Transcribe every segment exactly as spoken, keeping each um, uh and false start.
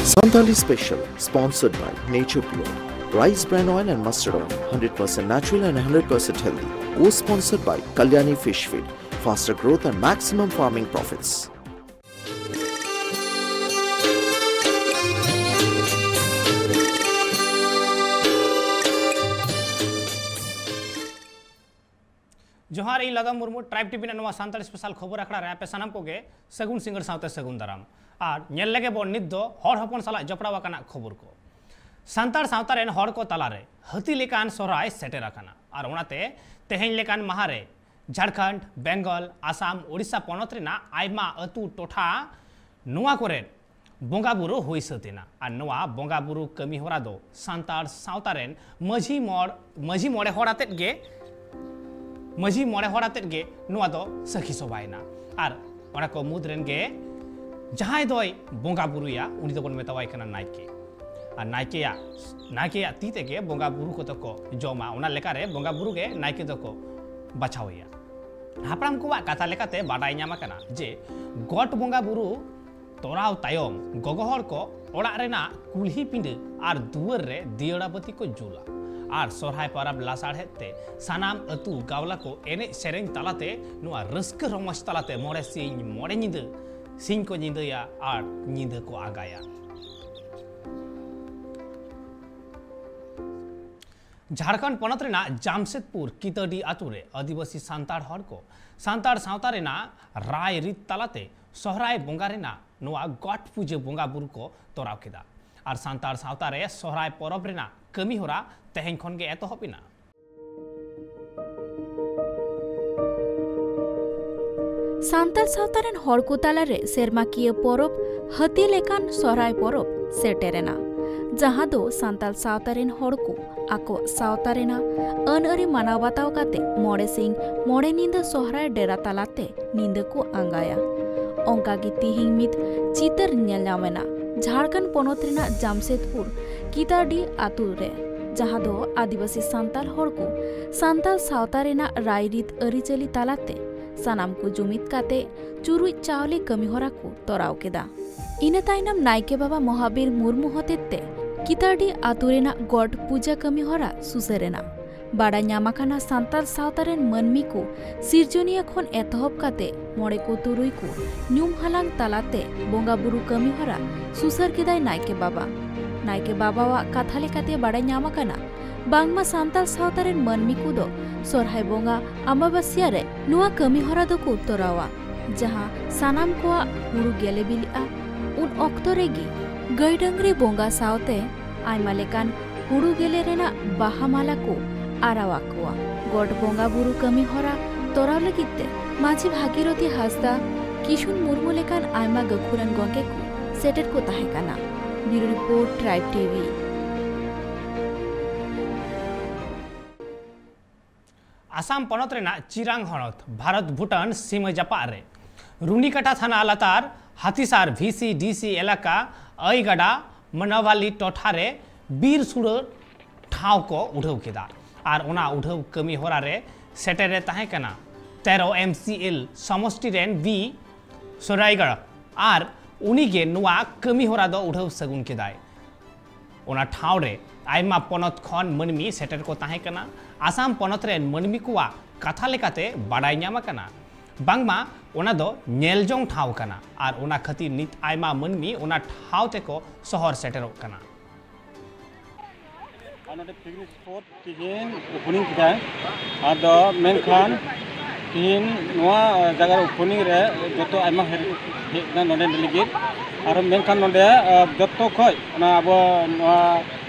Santali Special, sponsored by Nature Pure, Rice Bran Oil and Mustard Oil, hundred percent natural and hundred percent healthy. Co-sponsored by Kalyani Fish Feed, faster growth and maximum farming profits. ᱡᱚᱦᱟᱨ, ᱤᱧ ᱞᱟᱫᱚᱢ Murmu, tribe TV ᱨᱮᱱᱟᱜ ᱱᱚᱣᱟ Santali special ᱠᱷᱚᱵᱚᱨ ᱟᱠᱷᱲᱟ ᱨᱮ ᱟᱯᱮ ᱥᱟᱱᱟᱢ ᱠᱚᱜᱮ ᱥᱟᱹᱜᱩᱱ ᱥᱤᱸᱜᱟᱹᱲ ᱥᱟᱶᱛᱮ ᱥᱟᱹᱜᱩᱱ ᱫᱟᱨᱟᱢ᱾ ᱟᱨ ᱧᱮᱞ ᱞᱮᱜᱮ ᱵᱚᱱ ᱱᱤᱛ ᱫᱚ ᱦᱚᱲ ᱦᱚᱯᱚᱱ ᱥᱟᱞᱟᱜ ᱡᱚᱯᱲᱟᱣ ᱟᱠᱟᱱᱟᱜ ᱠᱷᱚᱵᱚᱨ ᱠᱚ᱾ ᱥᱟᱱᱛᱟᱲ ᱥᱟᱶᱛᱟ ᱨᱮᱱ ᱦᱚᱲ ᱠᱚ ᱛᱟᱞᱟᱨᱮ ᱦᱟᱹᱛᱤ ᱞᱮᱠᱟᱱ ᱥᱚᱦᱨᱟᱭ ᱥᱮᱴᱮᱨ ᱟᱠᱟᱱᱟ, ᱟᱨ ᱚᱱᱟᱛᱮ ᱛᱮᱦᱮᱧ ᱞᱮᱠᱟᱱ ᱢᱟᱦᱟ ᱨᱮ ᱡᱷᱟᱲᱠᱷᱚᱸᱰ, ᱵᱮᱝᱜᱚᱞ, ᱟᱥᱟᱢ, ᱳᱰᱤᱥᱟ ᱯᱚᱱᱚᱛ ᱨᱮᱱᱟᱜ ᱟᱭᱢᱟ ᱟᱹᱛᱩ ᱴᱚᱴᱷᱟ ᱱᱚᱣᱟ ᱠᱚᱨᱮ ᱵᱚᱸᱜᱟ ᱵᱩᱨᱩ ᱦᱩᱭ ᱥᱟᱹᱛ ᱮᱱᱟ᱾ ᱟᱨ ᱱᱚᱣᱟ ᱵᱚᱸᱜᱟ ᱵᱩᱨᱩ ᱠᱟᱹᱢᱤ ᱦᱚᱨᱟ ᱫᱚ ᱥᱟᱱᱛᱟᱲ ᱥᱟᱶᱛᱟ ᱨᱮᱱ ᱢᱟᱹᱡᱷᱤ ᱢᱚᱲ-, ᱢᱟᱹᱡᱷᱤ ᱢᱚᱬᱮ ᱦᱚᱲ ᱟᱛᱮᱫ ᱜᱮ, ᱢᱟᱹᱡᱷᱤ ᱢᱚᱬᱮ ᱦᱚᱲ ᱟᱛᱮᱫ ᱜᱮ ᱱᱚᱣᱟ ᱫᱚ ᱥᱟᱹᱠᱷᱤ ᱥᱚᱵᱷᱟᱭᱮᱱᱟ᱾ ᱟᱨ ᱚᱱᱟ ᱠᱚ ᱢᱩᱫᱽ ᱨᱮᱱ ᱜᱮ ᱡᱟᱦᱟᱸᱭ ᱫᱚᱭ ᱵᱚᱸᱜᱟ ᱵᱩᱨᱩᱭᱟ, ᱩᱱᱤ ᱫᱚᱵᱚᱱ ᱢᱮᱛᱟᱣᱟᱭ ᱠᱟᱱᱟ ᱱᱟᱭᱠᱮ᱾ ᱟᱨ ᱱᱟᱭᱠᱮᱭᱟᱜ, ᱱᱟᱭᱠᱮᱭᱟᱜ ᱛᱤ ᱛᱮᱜᱮ ᱵᱚᱸᱜᱟ ᱵᱩᱨᱩ ᱠᱚᱫᱚ ᱠᱚ ᱡᱚᱢᱟ, ᱚᱱᱟ ᱞᱮᱠᱟᱨᱮ ᱵᱚᱸᱜᱟ ᱵᱩᱨᱩ ᱜᱮ ᱱᱟᱭᱠᱮ ᱫᱚᱠᱚ ᱵᱟᱪᱷᱟᱣᱮᱭᱟ᱾ ᱦᱟᱯᱲᱟᱢ ᱠᱚᱣᱟᱜ ᱠᱟᱛᱷᱟ ᱞᱮᱠᱟᱛᱮ ᱵᱟᱰᱟᱭ ᱧᱟᱢ ᱟᱠᱟᱱᱟ ᱡᱮ ᱜᱚᱴ ᱵᱚᱸᱜᱟ ᱵᱩᱨᱩ ᱛᱚᱨᱟᱣ ᱛᱟᱭᱚᱢ ᱜᱚᱜᱚ ᱦᱚᱲ ᱠᱚ ᱚᱲᱟᱜ ᱨᱮᱱᱟᱜ ᱠᱩᱞᱦᱤ ᱯᱤᱸᱰᱟᱹ ᱟᱨ ᱫᱩᱣᱟᱹᱨ ᱨᱮ ᱫᱤᱭᱟᱹᱲᱟ ᱵᱟᱹᱛᱤ ᱠᱚ ᱡᱩᱞᱟ᱾ ᱟᱨ ᱥᱚᱨᱦᱟᱭ ᱯᱚᱨᱚᱵᱽ ᱞᱟᱥᱟᱲᱦᱮᱫ ᱛᱮ ᱥᱟᱱᱟᱢ ᱟᱹᱛᱩ ᱜᱟᱶᱞᱟ ᱠᱚ ᱮᱱᱮᱡ ᱥᱮᱨᱮᱧ ᱛᱟᱞᱟᱛᱮ ᱱᱚᱣᱟ ᱨᱟᱹᱥᱠᱟᱹ ᱨᱚᱢᱚᱡᱽ ᱛᱟᱞᱟᱛᱮ ᱢᱚᱬᱮ ᱥᱤᱧ ᱢᱚᱬᱮ ᱧᱤᱫᱟᱹ ᱥᱤᱧ ᱠᱚ ᱧᱤᱫᱟᱹᱭᱟ ᱟᱨ ᱧᱤᱫᱟᱹ ᱠᱚ ᱟᱸᱜᱟᱭᱟ᱾ ᱡᱷᱟᱲᱠᱷᱚᱸᱰ ᱯᱚᱱᱚᱛ ᱨᱮᱱᱟᱜ ᱡᱟᱢᱥᱮᱫᱽᱯᱩᱨ ᱠᱤᱛᱟᱹᱰᱤ ᱟᱛᱳ ᱨᱮ ᱟᱹᱫᱤᱵᱟᱹᱥᱤ ᱥᱟᱱᱛᱟᱲ ᱦᱚᱲ ᱠᱚ ᱥᱟᱱᱛᱟᱲ ᱥᱟᱶᱛᱟ ᱨᱮᱱᱟᱜ ᱨᱟᱭ ᱨᱤᱛ ᱛᱟᱞᱟᱛᱮ ᱥᱚᱦᱨᱟᱭ ᱵᱚᱸᱜᱟ ᱨᱮᱱᱟᱜ ᱱᱚᱣᱟ ᱜᱚᱴ ᱯᱩᱡᱟᱹ ᱵᱚᱸᱜᱟ ᱵᱩᱨᱩ ᱠᱚ ᱛᱚᱨᱟᱣ ᱠᱮᱫᱟ᱾ ᱟᱨ ᱥᱟᱱᱛᱟᱲ ᱥᱟᱶᱛᱟ ᱨᱮ ᱥᱚᱦᱨᱟᱭ ᱯᱚᱨᱚᱵᱽ ᱨᱮᱱᱟᱜ ᱠᱟᱹᱢᱤ ᱦᱚᱨᱟ ᱛᱮᱦᱮᱧ ᱠᱷᱚᱱ ᱜᱮ ᱮᱛᱚᱦᱚᱵ ᱮᱱᱟ᱾ ᱥᱟᱱᱛᱟᱲ ᱥᱟᱶᱛᱟ ᱨᱮᱱ ᱦᱚᱲ ᱠᱚ ᱛᱟᱞᱟᱨᱮ ᱥᱮᱨᱢᱟᱠᱤᱭᱟᱹ ᱯᱚᱨᱚᱵᱽ ᱦᱟᱹᱛᱤ ᱞᱮᱠᱟᱱ ᱥᱚᱦᱨᱟᱭ ᱯᱚᱨᱚᱵᱽ ᱥᱮᱴᱮᱨᱮᱱᱟ, ᱡᱟᱦᱟᱸ ᱫᱚ ᱥᱟᱱᱛᱟᱲ ᱥᱟᱶᱛᱟ ᱨᱮᱱ ᱦᱚᱲ ᱠᱚ ᱟᱠᱚ ᱥᱟᱶᱛᱟ ᱨᱮᱱᱟᱜ ᱟᱹᱱ ᱟᱹᱨᱤ ᱢᱟᱱᱟᱣ ᱵᱟᱛᱟᱣ ᱠᱟᱛᱮ ᱢᱚᱬᱮ ᱥᱤᱧ ᱢᱚᱬᱮ ᱧᱤᱫᱟᱹ ᱥᱚᱦᱨᱟᱭ ᱰᱮᱨᱟ ᱛᱟᱞᱟᱛᱮ ᱧᱤᱫᱟᱹ ᱠᱚ ᱟᱸᱜᱟᱭᱟ᱾ ᱚᱱᱠᱟ ᱜᱮ ᱛᱤᱦᱤᱧ ᱢᱤᱫ ᱪᱤᱛᱟᱹᱨ ᱧᱮᱞ ᱧᱟᱢ ᱮᱱᱟ ᱡᱷᱟᱲᱠᱷᱚᱸᱰ ᱯᱚᱱᱚᱛ ᱨᱮᱱᱟᱜ ᱡᱟᱢᱥᱮᱫᱽᱯᱩᱨ ᱠᱤᱛᱟᱰᱤ ᱟᱛᱳ ᱨᱮ, ᱡᱟᱦᱟᱸ ᱫᱚ ᱟᱹᱫᱤᱵᱟᱹᱥᱤ ᱥᱟᱱᱛᱟᱲ ᱦᱚᱲ ᱠᱚ ᱥᱟᱱᱛᱟᱲ ᱥᱟᱶᱛᱟ ᱨᱮᱱᱟᱜ ᱨᱟᱭᱨᱤᱛ ᱟᱹᱨᱤᱪᱟᱹᱞᱤ ᱛᱟᱞᱟᱛᱮ ᱥᱟᱱᱟᱢ ᱠᱚ ᱡᱩᱢᱤᱫ ᱠᱟᱛᱮ ᱪᱩᱨᱩᱡ ᱪᱟᱣᱞᱮ ᱠᱟᱹᱢᱤ ᱦᱚᱨᱟ ᱠᱚ ᱛᱚᱨᱟᱣ ᱠᱮᱫᱟ᱾ ᱤᱱᱟᱹ ᱛᱟᱭᱱᱚᱢ ᱱᱟᱭᱠᱮ ᱵᱟᱵᱟ ᱢᱚᱦᱟᱵᱤᱨ ᱢᱩᱨᱢᱩ ᱦᱚᱛᱮᱛᱮ ᱠᱤᱛᱟᱰᱤ ᱟᱛᱳ ᱨᱮᱱᱟᱜ ᱜᱚᱴ ᱯᱩᱡᱟᱹ ᱠᱟᱹᱢᱤ ᱦᱚᱨᱟ ᱥᱩᱥᱟᱹᱨ ᱮᱱᱟ᱾ ᱵᱟᱲᱟᱭ ᱧᱟᱢ ᱟᱠᱟᱱᱟ, ᱥᱟᱱᱛᱟᱲ ᱥᱟᱶᱛᱟ ᱨᱮᱱ ᱢᱟᱹᱱᱢᱤ ᱠᱚ ᱥᱤᱨᱡᱚᱱᱤᱭᱟᱹ ᱠᱷᱚᱱ ᱮᱛᱚᱦᱚᱵ ᱠᱟᱛᱮ ᱢᱚᱬᱮ ᱠᱚ ᱛᱩᱨᱩᱭ ᱠᱚ ᱧᱩᱢ ᱦᱟᱞᱟᱝ ᱛᱟᱞᱟᱛᱮ ᱵᱚᱸᱜᱟ ᱵᱩᱨᱩ ᱠᱟᱹᱢᱤ ᱦᱚᱨᱟ ᱥᱩᱥᱟᱹᱨ ᱠᱮᱫᱟᱭ ᱱᱟᱭᱠᱮ ᱵᱟᱵᱟ᱾ ᱱᱟᱭᱠᱮ ᱵᱟᱵᱟᱣᱟᱜ ᱠᱟᱛᱷᱟ ᱞᱮᱠᱟᱛᱮ ᱵᱟᱲᱟᱭ ᱧᱟᱢ ᱟᱠᱟᱱᱟ, ᱵᱟᱝᱢᱟ ᱥᱟᱱᱛᱟᱲ ᱥᱟᱶᱛᱟ ᱨᱮᱱ ᱢᱟᱹᱱᱢᱤ ᱠᱚᱫᱚ ᱥᱚᱨᱦᱟᱭ ᱵᱚᱸᱜᱟ ᱟᱢᱵᱟᱵᱟᱥᱤᱭᱟ ᱨᱮ ᱱᱚᱣᱟ ᱠᱟᱹᱢᱤ ᱦᱚᱨᱟ ᱫᱚᱠᱚ ᱛᱚᱨᱟᱣᱟ, ᱡᱟᱦᱟᱸ ᱥᱟᱱᱟᱢ ᱠᱚᱣᱟᱜ ᱦᱩᱲᱩ ᱜᱮᱞᱮ ᱵᱤᱞᱤᱜᱼᱟ᱾ ᱩᱱ ᱚᱠᱛᱚ ᱨᱮᱜᱮ ᱜᱟᱹᱭ ᱰᱟᱹᱝᱨᱤ ᱵᱚᱸᱜᱟ ᱥᱟᱶᱛᱮ ᱟᱭᱢᱟ ᱞᱮᱠᱟᱱ ᱦᱩᱲᱩ ᱜᱮᱞᱮ ᱨᱮᱱᱟᱜ ᱵᱟᱦᱟ ᱢᱟᱞᱟ ᱠᱚ ᱟᱨᱟᱣ ᱟᱠᱚᱣᱟ᱾ ᱜᱚᱴ ᱵᱚᱸᱜᱟ ᱵᱩᱨᱩ ᱠᱟᱹᱢᱤ ᱦᱚᱨᱟ ᱛᱚᱨᱟᱣ ᱞᱟᱹᱜᱤᱫ ᱛᱮ ᱢᱟᱹᱡᱷᱤ ᱵᱷᱟᱜᱤᱨᱚᱛᱷᱤ ᱦᱟᱸᱥᱫᱟ, ᱠᱤᱥᱩᱱ ᱢᱩᱨᱢᱩ ᱞᱮᱠᱟᱱ ᱟᱭᱢᱟ ᱜᱟᱹᱠᱷᱩᱲᱟᱱ ᱜᱚᱢᱠᱮ ᱠᱚ ᱥᱮᱴᱮᱨ ᱠᱚ ᱛᱟᱦᱮᱸ ᱠᱟᱱᱟ᱾ ᱵᱤᱭᱩᱨᱳ ᱨᱤᱯᱳᱨᱴ, ᱴᱨᱟᱭᱤᱵᱽ ᱴᱤᱵᱷᱤ᱾ ᱟᱥᱟᱢ ᱯᱚᱱᱚᱛ ᱨᱮᱱᱟᱜ ᱪᱤᱨᱟᱝ ᱦᱚᱱᱚᱛ ᱵᱷᱟᱨᱚᱛ ᱵᱷᱩᱴᱟᱱ ᱥᱤᱢᱟᱹ ᱡᱟᱯᱟᱜ ᱨᱮ ᱨᱩᱱᱤᱠᱟᱴᱟ ᱛᱷᱟᱱᱟ ᱞᱟᱛᱟᱨ ᱦᱟᱛᱤᱥᱟᱨ ᱵᱷᱤ ᱥᱤ ᱰᱤ ᱥᱤ ᱮᱞᱟᱠᱟ ᱟᱹᱭᱜᱟᱰᱟ ᱢᱟᱱᱟᱣᱟᱞᱤ ᱴᱚᱴᱷᱟ ᱨᱮ ᱵᱤᱨ ᱥᱩᱲᱟᱹ ᱴᱷᱟᱶ ᱠᱚ ᱩᱰᱷᱟᱹᱣ ᱠᱮᱫᱟ᱾ ᱟᱨ ᱚᱱᱟ ᱩᱰᱷᱟᱹᱣ ᱠᱟᱹᱢᱤ ᱦᱚᱨᱟ ᱨᱮ ᱥᱮᱴᱮᱨ ᱮ ᱛᱟᱦᱮᱸ ᱠᱟᱱᱟ ᱛᱮᱨᱚ ᱮᱢ ᱥᱤ ᱮᱞ ᱥᱚᱢᱚᱥᱴᱤ ᱨᱮᱱ ᱵᱤ ᱥᱚᱨᱟᱭᱜᱟᱲ, ᱟᱨ ᱩᱱᱤ ᱜᱮ ᱱᱚᱣᱟ ᱠᱟᱹᱢᱤ ᱦᱚᱨᱟ ᱫᱚ ᱩᱰᱷᱟᱹᱣ ᱥᱟᱹᱜᱩᱱ ᱠᱮᱫᱟᱭ᱾ ᱚᱱᱟ ᱴᱷᱟᱶ ᱨᱮ ᱟᱭᱢᱟ ᱯᱚᱱᱚᱛ ᱠᱷᱚᱱ ᱢᱟᱹᱱᱢᱤ ᱥᱮᱴᱮᱨ ᱠᱚ ᱛᱟᱦᱮᱸ ᱠᱟᱱᱟ᱾ ᱟᱥᱟᱢ ᱯᱚᱱᱚᱛ ᱨᱮᱱ ᱢᱟᱹᱱᱢᱤ ᱠᱚᱣᱟᱜ ᱠᱟᱛᱷᱟ ᱞᱮᱠᱟᱛᱮ ᱵᱟᱰᱟᱭ ᱧᱟᱢ ᱟᱠᱟᱱᱟ, ᱵᱟᱝᱢᱟ ᱚᱱᱟ ᱫᱚ ᱧᱮᱞ ᱡᱚᱝ ᱴᱷᱟᱶ ᱠᱟᱱᱟ, ᱟᱨ ᱚᱱᱟ ᱠᱷᱟᱹᱛᱤᱨ ᱱᱤᱛ ᱟᱭᱢᱟ ᱢᱟᱹᱱᱢᱤ ᱚᱱᱟ ᱴᱷᱟᱶ ᱛᱮᱠᱚ ᱥᱚᱦᱚᱨ ᱥᱮᱴᱮᱨᱚᱜ ᱠᱟᱱᱟ᱾ ᱟᱨ ᱱᱚᱰᱮ ᱯᱤᱠᱱᱤᱠ ᱥᱯᱚᱴ ᱛᱤᱦᱤᱧ ᱳᱯᱮᱱᱤᱝ ᱠᱮᱫᱟᱭ᱾ ᱟᱫᱚ ᱢᱮᱱᱠᱷᱟᱱ ᱛᱤᱦᱤᱧ ᱱᱚᱣᱟ ᱡᱟᱭᱜᱟ ᱨᱮ ᱳᱯᱮᱱᱤᱝ ᱨᱮ ᱡᱚᱛᱚ ᱟᱭᱢᱟ ᱦᱮᱡ ᱦᱮᱡ ᱮᱱᱟ ᱱᱚᱰᱮ ᱞᱟᱹᱜᱤᱫ᱾ ᱟᱨ ᱢᱮᱱᱠᱷᱟᱱ ᱱᱚᱰᱮ, ᱟ, ᱡᱚᱛᱚ ᱠᱷᱚᱡ ᱚᱱᱟ ᱟᱵᱚ ᱱᱚᱣᱟ,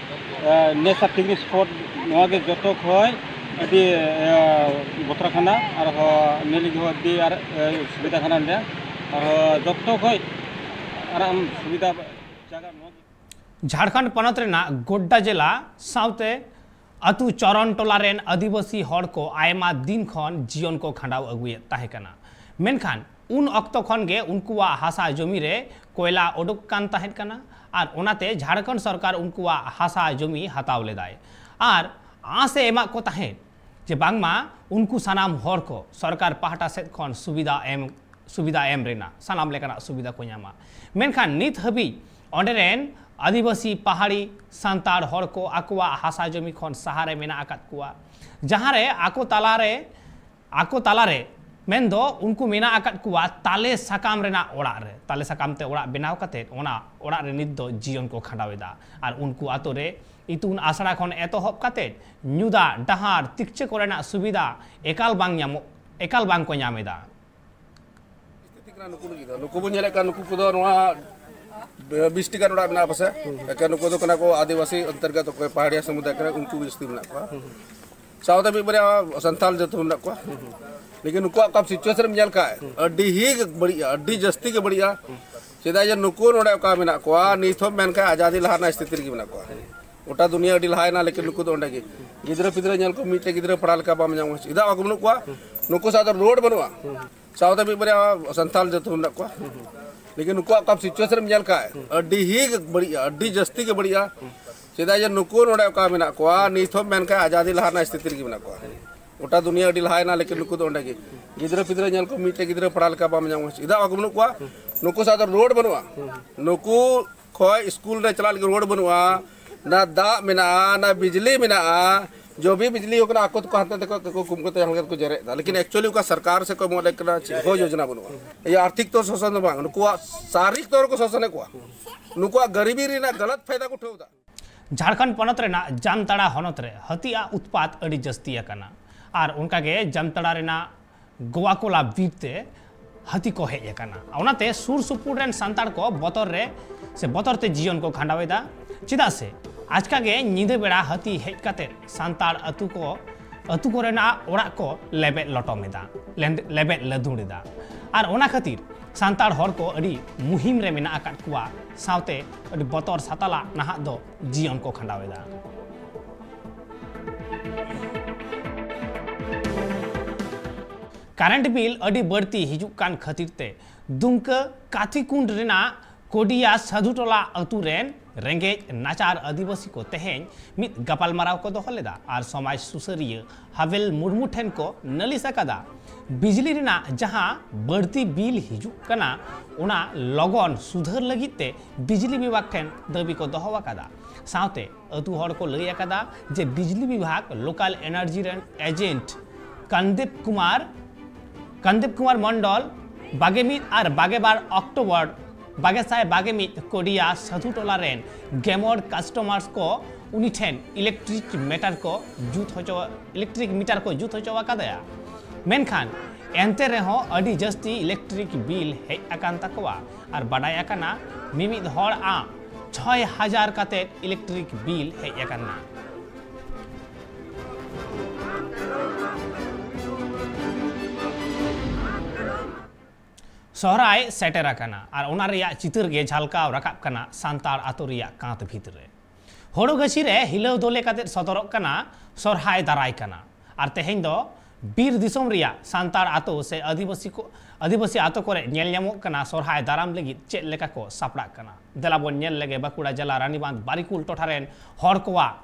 ᱟ, ᱱᱮᱥᱟ ᱯᱤᱠᱱᱤᱠ ᱥᱯᱚᱴ ᱱᱚᱣᱟ ᱜᱮ ᱡᱚᱛᱚ ᱠᱷᱚᱡ ᱟᱹᱰᱤ, ᱟ, ᱵᱚᱛᱨᱟ ᱠᱟᱱᱟ᱾ ᱟᱨᱦᱚᱸ ᱱᱤᱭᱟᱹ ᱞᱟᱹᱜᱤᱫ ᱦᱚᱸ ᱟᱹᱰᱤ ᱟᱨ, ᱟ, ᱥᱩᱵᱤᱫᱷᱟ ᱠᱟᱱᱟ ᱱᱚᱰᱮ᱾ ᱟᱨᱦᱚᱸ ᱡᱚᱛᱚ ᱠᱷᱚᱡ ᱟᱨᱟᱢ ᱥᱩᱵᱤᱫᱷᱟ ᱡᱟᱭᱜᱟ ᱱᱚᱣᱟ ᱜᱮ᱾ ᱡᱷᱟᱲᱠᱷᱚᱸᱰ ᱯᱚᱱᱚᱛ ᱨᱮᱱᱟᱜ ᱜᱳᱰᱰᱟ ᱡᱮᱞᱟ ᱥᱟᱶᱛᱮ ᱟᱹᱛᱩ ᱪᱚᱨᱚᱱ ᱴᱚᱞᱟ ᱨᱮᱱ ᱟᱹᱫᱤᱵᱟᱹᱥᱤ ᱦᱚᱲ ᱠᱚ ᱟᱭᱢᱟ ᱫᱤᱱ ᱠᱷᱚᱱ ᱡᱤᱭᱚᱱ ᱠᱚ ᱠᱷᱟᱸᱰᱟᱣ ᱟᱹᱜᱩᱭᱮᱫ ᱛᱟᱦᱮᱸ ᱠᱟᱱᱟ᱾ ᱢᱮᱱᱠᱷᱟᱱ ᱩᱱ ᱚᱠᱛᱚ ᱠᱷᱚᱱ ᱜᱮ ᱩᱱᱠᱩᱣᱟᱜ ᱦᱟᱥᱟ ᱡᱚᱢᱤ ᱨᱮ ᱠᱚᱭᱞᱟ ᱩᱰᱩᱠ ᱠᱟᱱ ᱛᱟᱦᱮᱸ ᱠᱟᱱᱟ, ᱟᱨ ᱚᱱᱟᱛᱮ ᱡᱷᱟᱲᱠᱷᱚᱸᱰ ᱥᱚᱨᱠᱟᱨ ᱩᱱᱠᱩᱣᱟᱜ ᱦᱟᱥᱟ ᱡᱚᱢᱤ ᱦᱟᱛᱟᱣ ᱞᱮᱫᱟᱭ ᱟᱨ ᱟᱸᱥ ᱮ ᱮᱢᱟᱜ ᱠᱚ ᱛᱟᱦᱮᱸᱫ ᱡᱮ ᱵᱟᱝᱢᱟ ᱩᱱᱠᱩ ᱥᱟᱱᱟᱢ ᱦᱚᱲ ᱠᱚ ᱥᱚᱨᱠᱟᱨ ᱯᱟᱦᱴᱟ ᱥᱮᱫ ᱠᱷᱚᱱ ᱥᱩᱵᱤᱫᱷᱟ ᱮᱢ ᱥᱩᱵᱤᱫᱷᱟ ᱮᱢ ᱨᱮᱱᱟᱜ ᱥᱟᱱᱟᱢ ᱞᱮᱠᱟᱱᱟᱜ ᱥᱩᱵᱤᱫᱷᱟ ᱠᱚ ᱧᱟᱢᱟ᱾ ᱢᱮᱱᱠᱷᱟᱱ ᱱᱤᱛ ᱦᱟᱹᱵᱤᱡ ᱚᱸᱰᱮ ᱨᱮᱱ ᱟᱹᱫᱤᱵᱟᱹᱥᱤ ᱯᱟᱦᱟᱲᱤ ᱥᱟᱱᱛᱟᱲ ᱦᱚᱲ ᱠᱚ ᱟᱠᱚᱣᱟᱜ ᱦᱟᱥᱟ ᱡᱚᱢᱤ ᱠᱷᱚᱱ ᱥᱟᱦᱟᱨᱮ ᱢᱮᱱᱟᱜ ᱟᱠᱟᱫ ᱠᱚᱣᱟ, ᱡᱟᱦᱟᱸᱨᱮ ᱟᱠᱚ ᱛᱟᱞᱟᱨᱮ ᱟᱠᱚ ᱛᱟᱞᱟᱨᱮ ᱢᱮᱱᱫᱚ ᱩᱱᱠᱩ ᱢᱮᱱᱟᱜ ᱟᱠᱟᱫ ᱠᱚᱣᱟ ᱛᱟᱞᱮ ᱥᱟᱠᱟᱢ ᱨᱮᱱᱟᱜ ᱚᱲᱟᱜ ᱨᱮ᱾ ᱛᱟᱞᱮ ᱥᱟᱠᱟᱢ ᱛᱮ ᱚᱲᱟᱜ ᱵᱮᱱᱟᱣ ᱠᱟᱛᱮᱫ ᱚᱱᱟ ᱚᱲᱟᱜ ᱨᱮ ᱱᱤᱛ ᱫᱚ ᱡᱤᱭᱚᱱ ᱠᱚ ᱠᱷᱟᱸᱰᱟᱣ ᱮᱫᱟ᱾ ᱟᱨ ᱩᱱᱠᱩ ᱟᱛᱳ ᱨᱮ ᱤᱛᱩᱱ ᱟᱥᱲᱟ ᱠᱷᱚᱱ ᱮᱛᱚᱦᱚᱵ ᱠᱟᱛᱮᱫ ᱧᱩ ᱫᱟᱜ, ᱰᱟᱦᱟᱨ, ᱛᱤᱠᱪᱟᱹ ᱠᱚᱨᱮᱱᱟᱜ ᱥᱩᱵᱤᱫᱷᱟ ᱮᱠᱟᱞ ᱵᱟᱝ ᱧᱟᱢᱚᱜ ᱮᱠᱟᱞ ᱵᱟᱝ ᱠᱚ ᱧᱟᱢ ᱮᱫᱟ᱾ ᱥᱛᱷᱤᱛᱤ ᱠᱟᱱᱟ ᱱᱩᱠᱩ ᱞᱟᱹᱜᱤᱫ ᱫᱚ᱾ ᱱᱩᱠᱩ ᱵᱚᱱ ᱧᱮᱞᱮᱫ ᱠᱟᱱ, ᱱᱩᱠᱩ ᱠᱚᱫᱚ ᱱᱚᱣᱟ ᱵᱤᱥ ᱴᱤᱠᱟᱱ ᱚᱲᱟᱜ ᱢᱮᱱᱟᱜᱼᱟ ᱯᱟᱥᱮ᱾ ᱮᱠᱮᱱ ᱱᱩᱠᱩ ᱫᱚ ᱠᱟᱱᱟ ᱠᱚ ᱟᱹᱫᱤᱵᱟᱹᱥᱤ ᱚᱱᱛᱚᱨᱜᱚᱛ, ᱚᱠᱚᱭ ᱯᱟᱦᱟᱲᱤᱭᱟ ᱥᱚᱢᱩᱫᱟᱭ ᱠᱟᱱᱟ, ᱩᱱᱠᱩ ᱡᱟᱹᱥᱛᱤ ᱢᱮᱱᱟᱜ ᱠᱚᱣᱟ᱾ ᱥᱟᱶᱛᱮ ᱢᱤᱫ ᱵᱟᱨᱭᱟ ᱥᱟᱱᱛᱟᱞ ᱡᱟᱹᱛ ᱦᱚᱸ ᱢᱮᱱᱟᱜ ᱠᱚᱣᱟ᱾ ᱞᱮᱠᱤᱱ ᱱᱩᱠᱩᱣᱟᱜ ᱚᱠᱟ ᱥᱤᱪᱩᱭᱮᱥᱚᱱ ᱮᱢ ᱧᱮᱞ ᱠᱷᱟᱡ, ᱟᱹᱰᱤ ᱦᱤ ᱵᱟᱹᱲᱤᱡᱼᱟ, ᱟᱹᱰᱤ ᱡᱟᱹᱥᱛᱤ ᱜᱮ ᱵᱟᱹᱲᱤᱡᱼᱟ᱾ ᱪᱮᱫᱟᱜ ᱡᱮ ᱱᱩᱠᱩ ᱱᱚᱰᱮ ᱚᱠᱟ ᱢᱮᱱᱟᱜ ᱠᱚᱣᱟ, ᱱᱤᱛ ᱦᱚᱸ ᱢᱮᱱ ᱠᱷᱟᱡ ᱟᱡᱟᱫᱤ ᱞᱟᱦᱟ ᱨᱮᱱᱟᱜ ᱥᱛᱷᱤᱛᱤ ᱨᱮᱜᱮ ᱢᱮᱱᱟᱜ ᱠᱚᱣᱟ᱾ ᱜᱚᱴᱟ ᱫᱩᱱᱤᱭᱟᱹ ᱟᱹᱰᱤ ᱞᱟᱦᱟᱭᱮᱱᱟ, ᱞᱮᱠᱤᱱ ᱱᱩᱠᱩ ᱫᱚ ᱚᱸᱰᱮ ᱜᱮ᱾ ᱜᱤᱫᱽᱨᱟᱹ ᱯᱤᱫᱽᱨᱟᱹ ᱧᱮᱞ ᱠᱚ, ᱢᱤᱫᱴᱮᱡ ᱜᱤᱫᱽᱨᱟᱹ ᱯᱟᱲᱦᱟᱣ ᱞᱮᱠᱟ ᱵᱟᱢ ᱧᱟᱢᱟ᱾ ᱪᱮᱫᱟᱜ ᱵᱟᱠᱚ ᱵᱟᱹᱱᱩᱜ ᱠᱚᱣᱟ? ᱱᱩᱠᱩ ᱥᱟᱶ ᱫᱚ ᱨᱳᱰ ᱵᱟᱹᱱᱩᱜᱼᱟ᱾ ᱥᱟᱶᱛᱮ ᱢᱤᱫ ᱵᱟᱨᱭᱟ ᱥᱟᱱᱛᱟᱞ ᱡᱟᱹᱛ ᱦᱚᱸ ᱢᱮᱱᱟᱜ ᱠᱚᱣᱟ᱾ ᱞᱮᱠᱤᱱ ᱱᱩᱠᱩᱣᱟᱜ ᱚᱠᱟ ᱥᱤᱪᱩᱭᱮᱥᱚᱱ ᱮᱢ ᱧᱮᱞ ᱠᱷᱟᱡ, ᱟᱹᱰᱤ ᱦᱤ ᱵᱟᱹᱲᱤᱡᱼᱟ, ᱟᱹᱰᱤ ᱡᱟᱹᱥᱛᱤ ᱜᱮ ᱵᱟᱹᱲᱤᱡᱼᱟ᱾ ᱪᱮᱫᱟᱜ ᱡᱮ ᱱᱩᱠᱩ ᱱᱚᱰᱮ ᱚᱠᱟ ᱢᱮᱱᱟᱜ ᱠᱚᱣᱟ, ᱱᱤᱛ ᱦᱚᱸ ᱢᱮᱱ ᱠᱷᱟᱡ ᱟᱡᱟᱫᱤ ᱞᱟᱦᱟ ᱨᱮᱱᱟᱜ ᱥᱛᱷᱤᱛᱤ ᱨᱮᱜᱮ ᱢᱮᱱᱟᱜ ᱠᱚᱣᱟ᱾ ᱜᱚᱴᱟ ᱫᱩᱱᱤᱭᱟᱹ ᱟᱹᱰᱤ ᱞᱟᱦᱟᱭᱮᱱᱟ, ᱞᱮᱠᱤᱱ ᱱᱩᱠᱩ ᱫᱚ ᱚᱸᱰᱮ ᱜᱮ᱾ ᱜᱤᱫᱽᱨᱟᱹ ᱯᱤᱫᱽᱨᱟᱹ ᱧᱮᱞ ᱠᱚ, ᱢᱤᱫᱴᱮᱡ ᱜᱤᱫᱽᱨᱟᱹ ᱯᱟᱲᱦᱟᱣ ᱞᱮᱠᱟ ᱵᱟᱢ ᱧᱟᱢᱟ᱾ ᱪᱮᱫᱟᱜ ᱵᱟᱠᱚ ᱵᱟᱹᱱᱩᱜ ᱠᱚᱣᱟ? ᱱᱩᱠᱩ ᱥᱟᱶ ᱫᱚ ᱨᱳᱰ ᱵᱟᱹᱱᱩᱜᱼᱟ᱾ ᱱᱩᱠᱩ ᱠᱷᱚᱡ ᱥᱠᱩᱞ ᱨᱮ ᱪᱟᱞᱟᱜ ᱞᱟᱹᱜᱤᱫ ᱨᱳᱰ ᱵᱟᱹᱱᱩᱜᱼᱟ, ᱱᱟ ᱫᱟᱜ ᱢᱮᱱᱟᱜᱼᱟ, ᱱᱟ ᱵᱤᱡᱽᱞᱤ ᱢᱮᱱᱟᱜᱼᱟ᱾ ᱡᱚ ᱵᱷᱤ ᱵᱤᱡᱽᱞᱤ ᱦᱩᱭᱩᱜ ᱠᱟᱱᱟ, ᱟᱠᱚ ᱛᱮᱠᱚ ᱦᱟᱱᱛᱮ ᱛᱮᱠᱚ ᱠᱩᱢ ᱠᱟᱛᱮ ᱡᱟᱦᱟᱸ ᱞᱮᱠᱟ ᱠᱚ ᱡᱮᱨᱮᱫ ᱮᱫᱟ, ᱞᱮᱠᱤᱱ ᱮᱠᱪᱩᱭᱮᱞᱤ ᱚᱠᱟ ᱥᱚᱨᱠᱟᱨ ᱥᱮ ᱠᱚ ᱮᱢᱚᱜ ᱞᱮᱠᱟᱱᱟ ᱪᱮᱫ ᱦᱚᱸ ᱡᱳᱡᱚᱱᱟ ᱵᱟᱹᱱᱩᱜᱼᱟ᱾ ᱮᱭ ᱟᱨᱛᱷᱤᱠ ᱛᱚᱨ ᱥᱳᱥᱚᱱ ᱫᱚ ᱵᱟᱝ, ᱱᱩᱠᱩᱣᱟᱜ ᱥᱟᱨᱤᱨᱤᱠ ᱛᱚᱨ ᱠᱚ ᱥᱳᱥᱚᱱᱮᱫ ᱠᱚᱣᱟ, ᱱᱩᱠᱩᱣᱟᱜ ᱜᱟᱨᱤᱵᱤ ᱨᱮᱱᱟᱜ ᱜᱟᱞᱟᱛ ᱯᱷᱟᱭᱫᱟ ᱠᱚ ᱩᱴᱷᱟᱹᱣ ᱮᱫᱟ᱾ ᱡᱷᱟᱲᱠᱷᱚᱸᱰ ᱯᱚᱱᱚᱛ ᱨᱮᱱᱟᱜ ᱡᱟᱢᱛᱟᱲᱟ ᱦᱚᱱᱚᱛ ᱨᱮ ᱦᱟᱹᱛᱤᱭᱟᱜ ᱩᱛᱯᱟᱛ ᱟᱹᱰᱤ ᱡᱟᱹᱥᱛᱤ ᱟᱠᱟᱱᱟ᱾ ᱟᱨ ᱚᱱᱠᱟᱜᱮ ᱡᱟᱢᱛᱟᱲᱟ ᱨᱮᱱᱟᱜ ᱜᱳᱣᱟᱠᱳᱞᱟ ᱵᱤᱨ ᱛᱮ ᱦᱟᱹᱛᱤ ᱠᱚ ᱦᱮᱡ ᱟᱠᱟᱱᱟ᱾ ᱚᱱᱟᱛᱮ ᱥᱩᱨ ᱥᱩᱯᱩᱨ ᱨᱮᱱ ᱥᱟᱱᱛᱟᱲ ᱠᱚ ᱵᱚᱛᱚᱨ ᱨᱮ ᱥᱮ ᱵᱚᱛᱚᱨ ᱛᱮ ᱡᱤᱭᱚᱱ ᱠᱚ ᱠᱷᱟᱸᱰᱟᱣ ᱮᱫᱟ᱾ ᱪᱮᱫᱟᱜ ᱥᱮ ᱟᱪᱠᱟ ᱜᱮ ᱧᱤᱫᱟᱹ ᱵᱮᱲᱟ ᱦᱟᱹᱛᱤ ᱦᱮᱡ ᱠᱟᱛᱮ ᱥᱟᱱᱛᱟᱲ ᱟᱹᱛᱩ ᱠᱚ ᱟᱹᱛᱩ ᱠᱚᱨᱮᱱᱟᱜ ᱚᱲᱟᱜ ᱠᱚ ᱞᱮᱵᱮᱫ ᱞᱚᱴᱚᱢ ᱮᱫᱟ, ᱞᱮᱱ- ᱞᱮᱵᱮᱫ ᱞᱟᱹᱫᱩᱲ ᱮᱫᱟ᱾ ᱟᱨ ᱚᱱᱟ ᱠᱷᱟᱹᱛᱤᱨ ᱥᱟᱱᱛᱟᱲ ᱦᱚᱲ ᱠᱚ ᱟᱹᱰᱤ ᱢᱩᱦᱤᱢ ᱨᱮ ᱢᱮᱱᱟᱜ ᱟᱠᱟᱫ ᱠᱚᱣᱟ, ᱥᱟᱶᱛᱮ ᱟᱹᱰᱤ ᱵᱚᱛᱚᱨ ᱥᱟᱛᱟᱞᱟ ᱱᱟᱦᱟᱜ ᱫᱚ ᱡᱤᱭᱚᱱ ᱠᱚ ᱠᱷᱟᱸᱰᱟᱣ ᱮᱫᱟ᱾ ᱠᱟᱨᱮᱱᱴ ᱵᱤᱞ ᱟᱹᱰᱤ ᱵᱟᱹᱲᱛᱤ ᱦᱤᱡᱩᱜ ᱠᱟᱱ ᱠᱷᱟᱹᱛᱤᱨ ᱛᱮ ᱫᱩᱢᱠᱟᱹ ᱠᱟᱛᱷᱤᱠᱩᱸᱰ ᱨᱮᱱᱟᱜ ᱠᱳᱰᱤᱭᱟ ᱥᱟᱹᱫᱷᱩᱴᱚᱞᱟ ᱟᱹᱛᱩ ᱨᱮᱱ ᱨᱮᱸᱜᱮᱡ ᱱᱟᱪᱟᱨ ᱟᱹᱫᱤᱵᱟᱹᱥᱤ ᱠᱚ ᱛᱮᱦᱮᱧ ᱢᱤᱫ ᱜᱟᱯᱟᱞᱢᱟᱨᱟᱣ ᱠᱚ ᱫᱚᱦᱚ ᱞᱮᱫᱟ ᱟᱨ ᱥᱚᱢᱟᱡᱽ ᱥᱩᱥᱟᱹᱨᱤᱭᱟᱹ ᱦᱟᱵᱮᱞ ᱢᱩᱨᱢᱩ ᱴᱷᱮᱱ ᱠᱚ ᱱᱟᱹᱞᱤᱥ ᱟᱠᱟᱫᱟ᱾ ᱵᱤᱡᱽᱞᱤ ᱨᱮᱱᱟᱜ ᱡᱟᱦᱟᱸ ᱵᱟᱹᱲᱛᱤ ᱵᱤᱞ ᱦᱤᱡᱩᱜ ᱠᱟᱱᱟ, ᱚᱱᱟ ᱞᱚᱜᱚᱱ ᱥᱩᱫᱷᱟᱹᱨ ᱞᱟᱹᱜᱤᱫ ᱛᱮ ᱵᱤᱡᱽᱞᱤ ᱵᱤᱵᱷᱟᱜᱽ ᱴᱷᱮᱱ ᱫᱟᱹᱵᱤ ᱠᱚ ᱫᱚᱦᱚ ᱟᱠᱟᱫᱟ᱾ ᱥᱟᱶᱛᱮ ᱟᱹᱛᱩ ᱦᱚᱲ ᱠᱚ ᱞᱟᱹᱭ ᱟᱠᱟᱫᱟ ᱡᱮ ᱵᱤᱡᱽᱞᱤ ᱵᱤᱵᱷᱟᱜᱽ ᱞᱳᱠᱟᱞ ᱮᱱᱟᱨᱡᱤ ᱨᱮᱱ ᱮᱡᱮᱱᱴ ᱠᱟᱱᱫᱤᱯ ᱠᱩᱢᱟᱨ, ᱠᱟᱱᱫᱤᱯ ᱠᱩᱢᱟᱨ ᱢᱚᱱᱰᱚᱞ ᱵᱟᱜᱮ ᱢᱤᱫ ᱟᱨ ᱵᱟᱜᱮ ᱵᱟᱨ ᱚᱠᱴᱳᱵᱚᱨ ᱵᱟᱜᱮ ᱥᱟᱭ ᱵᱟᱜᱮ ᱢᱤᱫ ᱠᱳᱰᱤᱭᱟ ᱥᱟᱹᱫᱷᱩ ᱴᱚᱞᱟ ᱨᱮᱱ ᱜᱮᱢᱚᱨ ᱠᱟᱥᱴᱚᱢᱟᱨᱥ ᱠᱚ ᱩᱱᱤ ᱴᱷᱮᱱ ᱤᱞᱮᱠᱴᱨᱤᱠ ᱢᱤᱴᱟᱨ ᱠᱚ ᱡᱩᱛ ᱦᱚᱪᱚ, ᱤᱞᱮᱠᱴᱨᱤᱠ ᱢᱤᱴᱟᱨ ᱠᱚ ᱡᱩᱛ ᱦᱚᱪᱚ ᱟᱠᱟᱫᱮᱭᱟ᱾ ᱢᱮᱱᱠᱷᱟᱱ ᱮᱱᱛᱮ ᱨᱮᱦᱚᱸ ᱟᱹᱰᱤ ᱡᱟᱹᱥᱛᱤ ᱤᱞᱮᱠᱴᱨᱤᱠ ᱵᱤᱞ ᱦᱮᱡ ᱟᱠᱟᱱ ᱛᱟᱠᱚᱣᱟ ᱟᱨ ᱵᱟᱰᱟᱭ ᱟᱠᱟᱱᱟ ᱢᱤᱢᱤᱫ ᱦᱚᱲ ᱟᱜ ᱪᱷᱚᱭ ᱦᱟᱡᱟᱨ ᱠᱟᱛᱮ ᱤᱞᱮᱠᱴᱨᱤᱠ ᱵᱤᱞ ᱦᱮᱡ ᱟᱠᱟᱱᱟ᱾ ᱥᱚᱦᱨᱟᱭ ᱥᱮᱴᱮᱨ ᱟᱠᱟᱱᱟ ᱟᱨ ᱚᱱᱟ ᱨᱮᱭᱟᱜ ᱪᱤᱛᱟᱹᱨ ᱜᱮ ᱡᱷᱟᱞᱠᱟᱣ ᱨᱟᱠᱟᱵ ᱠᱟᱱᱟ ᱥᱟᱱᱛᱟᱲ ᱟᱛᱳ ᱨᱮᱭᱟᱜ ᱠᱟᱸᱛ ᱵᱷᱤᱛ ᱨᱮ᱾ ᱦᱳᱲᱳ ᱜᱟᱹᱪᱷᱤ ᱨᱮ ᱦᱤᱞᱟᱹᱣ ᱫᱚᱞᱮ ᱠᱟᱛᱮ ᱥᱚᱫᱚᱨᱚᱜ ᱠᱟᱱᱟ ᱥᱚᱨᱦᱟᱭ ᱫᱟᱨᱟᱭ ᱠᱟᱱᱟ᱾ ᱟᱨ ᱛᱮᱦᱮᱧ ᱫᱚ ᱵᱤᱨ ᱫᱤᱥᱚᱢ ᱨᱮᱭᱟᱜ ᱥᱟᱱᱛᱟᱲ ᱟᱛᱳ ᱥᱮ ᱟᱹᱫᱤᱵᱟᱹᱥᱤ ᱠᱚ, ᱟᱹᱫᱤᱵᱟᱹᱥᱤ ᱟᱛᱳ ᱠᱚᱨᱮ ᱧᱮᱞ ᱧᱟᱢᱚᱜ ᱠᱟᱱᱟ ᱥᱚᱨᱦᱟᱭ ᱫᱟᱨᱟᱢ ᱞᱟᱹᱜᱤᱫ ᱪᱮᱫ ᱞᱮᱠᱟ ᱠᱚ ᱥᱟᱯᱲᱟᱜ ᱠᱟᱱᱟ᱾ ᱫᱮᱞᱟ ᱵᱚᱱ ᱧᱮᱞ ᱞᱮᱜᱮ ᱵᱟᱸᱠᱩᱲᱟ ᱡᱮᱞᱟ ᱨᱟᱱᱤᱵᱟᱸᱫᱷ ᱵᱟᱨᱤᱠᱩᱞ ᱴᱚᱴᱷᱟ ᱨᱮᱱ ᱦᱚᱲ ᱠᱚᱣᱟᱜ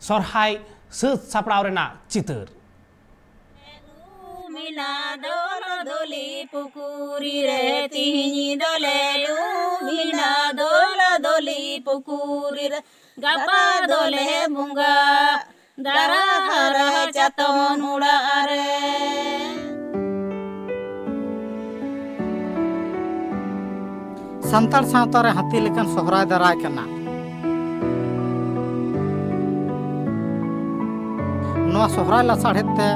ᱥᱚᱨᱦᱟᱭ ᱥᱟᱹᱛ ᱥᱟᱯᱲᱟᱣ ᱨᱮᱱᱟᱜ ᱪᱤᱛᱟᱹᱨ᱾ ᱩᱢᱤᱱᱟ ᱫᱚᱞᱚ ᱫᱚᱞᱤ ᱯᱩᱠᱩᱨᱤ ᱨᱮ, ᱛᱤᱦᱤᱧ ᱫᱚᱞᱮ ᱩᱢᱤᱱᱟ ᱫᱚᱞᱚ ᱫᱚᱞᱤ ᱯᱩᱠᱩᱨᱤ ᱨᱮ, ᱜᱟᱯᱟ ᱫᱚᱞᱮ ᱵᱚᱸᱜᱟ ᱫᱟᱨᱟ ᱦᱟᱨᱟ ᱪᱟᱛᱚᱢ ᱚᱲᱟᱜ ᱨᱮ᱾ ᱥᱟᱱᱛᱟᱲ ᱥᱟᱶᱛᱟ ᱨᱮ ᱦᱟᱹᱛᱤ ᱞᱮᱠᱟᱱ ᱥᱚᱦᱨᱟᱭ ᱫᱟᱨᱟᱭ ᱠᱟᱱᱟ᱾ ᱱᱚᱣᱟ ᱥᱚᱦᱨᱟᱭ ᱞᱟᱥᱟᱲᱦᱮᱫ ᱛᱮ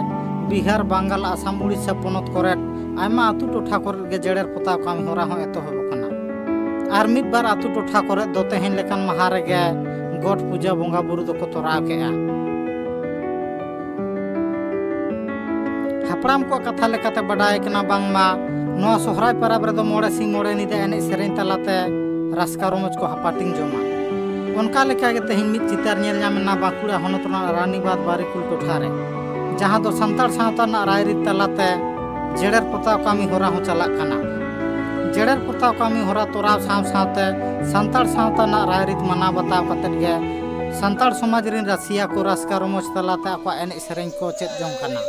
ᱵᱤᱦᱟᱨ, ᱵᱟᱝᱜᱟᱞ, ᱟᱥᱟᱢ, ᱩᱲᱤᱥᱥᱟ ᱯᱚᱱᱚᱛ ᱠᱚᱨᱮᱫ ᱟᱭᱢᱟ ᱟᱹᱛᱩ ᱴᱚᱴᱷᱟ ᱠᱚᱨᱮᱫ ᱜᱮ ᱡᱮᱲᱮᱨ ᱯᱚᱛᱟᱣ ᱠᱟᱹᱢᱤ ᱦᱚᱨᱟ ᱦᱚᱸ ᱮᱛᱚᱦᱚᱵ ᱟᱠᱟᱱᱟ᱾ ᱟᱨ ᱢᱤᱫ ᱵᱟᱨ ᱟᱹᱛᱩ ᱴᱚᱴᱷᱟ ᱠᱚᱨᱮᱫ ᱫᱚ ᱛᱮᱦᱮᱧ ᱞᱮᱠᱟᱱ ᱢᱟᱦᱟ ᱨᱮᱜᱮ ᱜᱚᱴ ᱯᱩᱡᱟᱹ ᱵᱚᱸᱜᱟ ᱵᱩᱨᱩ ᱫᱚᱠᱚ ᱛᱚᱨᱟᱣ ᱠᱮᱜᱼᱟ᱾ ᱦᱟᱯᱲᱟᱢ ᱠᱚᱣᱟᱜ ᱠᱟᱛᱷᱟ ᱞᱮᱠᱟᱛᱮ ᱵᱟᱰᱟᱭ ᱠᱟᱱᱟ ᱵᱟᱝᱢᱟ ᱱᱚᱣᱟ ᱥᱚᱦᱨᱟᱭ ᱯᱚᱨᱚᱵᱽ ᱨᱮᱫᱚ ᱢᱚᱬᱮ ᱥᱤᱧ ᱢᱚᱬᱮ ᱧᱤᱫᱟᱹ ᱮᱱᱮᱡ ᱥᱮᱨᱮᱧ ᱛᱟᱞᱟᱛᱮ ᱨᱟᱹᱥᱠᱟᱹ ᱨᱚᱢᱚᱡᱽ ᱠᱚ ᱦᱟᱯᱟᱴᱤᱧ ᱡᱚᱝᱟ᱾ ᱚᱱᱠᱟ ᱞᱮᱠᱟᱜᱮ ᱛᱮᱦᱮᱧ ᱢᱤᱫ ᱪᱤᱛᱟᱹᱨ ᱧᱮᱞ ᱧᱟᱢ ᱮᱱᱟ ᱵᱟᱸᱠᱩᱲᱟ ᱦᱚᱱᱚᱛ ᱨᱮᱱᱟᱜ ᱨᱟᱱᱤᱵᱟᱸᱫᱷ ᱵᱟᱨᱤᱠᱩᱞ ᱴᱚᱴᱷᱟ ᱨᱮ, ᱡᱟᱦᱟᱸ ᱫᱚ ᱥᱟᱱᱛᱟᱲ ᱥᱟᱶᱛᱟ ᱨᱮᱱᱟᱜ ᱨᱟᱭᱨᱤᱛ ᱛᱟᱞᱟᱛᱮ ᱡᱮᱲᱮᱨ ᱯᱚᱛᱟᱣ ᱠᱟᱹᱢᱤ ᱦᱚᱨᱟ ᱦᱚᱸ ᱪᱟᱞᱟᱜ ᱠᱟᱱᱟ᱾ ᱡᱮᱨᱮᱲ ᱯᱚᱛᱟᱣ ᱠᱟᱹᱢᱤ ᱦᱚᱨᱟ ᱛᱚᱨᱟᱣ ᱥᱟᱶ ᱥᱟᱶᱛᱮ ᱥᱟᱱᱛᱟᱲ ᱥᱟᱶᱛᱟ ᱨᱮᱱᱟᱜ ᱨᱟᱭᱨᱤᱛ ᱢᱟᱱᱟᱣ ᱵᱟᱛᱟᱣ ᱠᱟᱛᱮᱫ ᱜᱮ ᱥᱟᱱᱛᱟᱲ ᱥᱚᱢᱟᱡᱽ ᱨᱤᱱ ᱨᱟᱹᱥᱤᱭᱟ ᱠᱚ ᱨᱟᱹᱥᱠᱟᱹ ᱨᱚᱢᱚᱡᱽ ᱛᱟᱞᱟᱛᱮ ᱟᱠᱚᱣᱟᱜ ᱮᱱᱮᱡ ᱥᱮᱨᱮᱧ ᱠᱚ ᱪᱮᱫ ᱡᱚᱝ ᱠᱟᱱᱟ᱾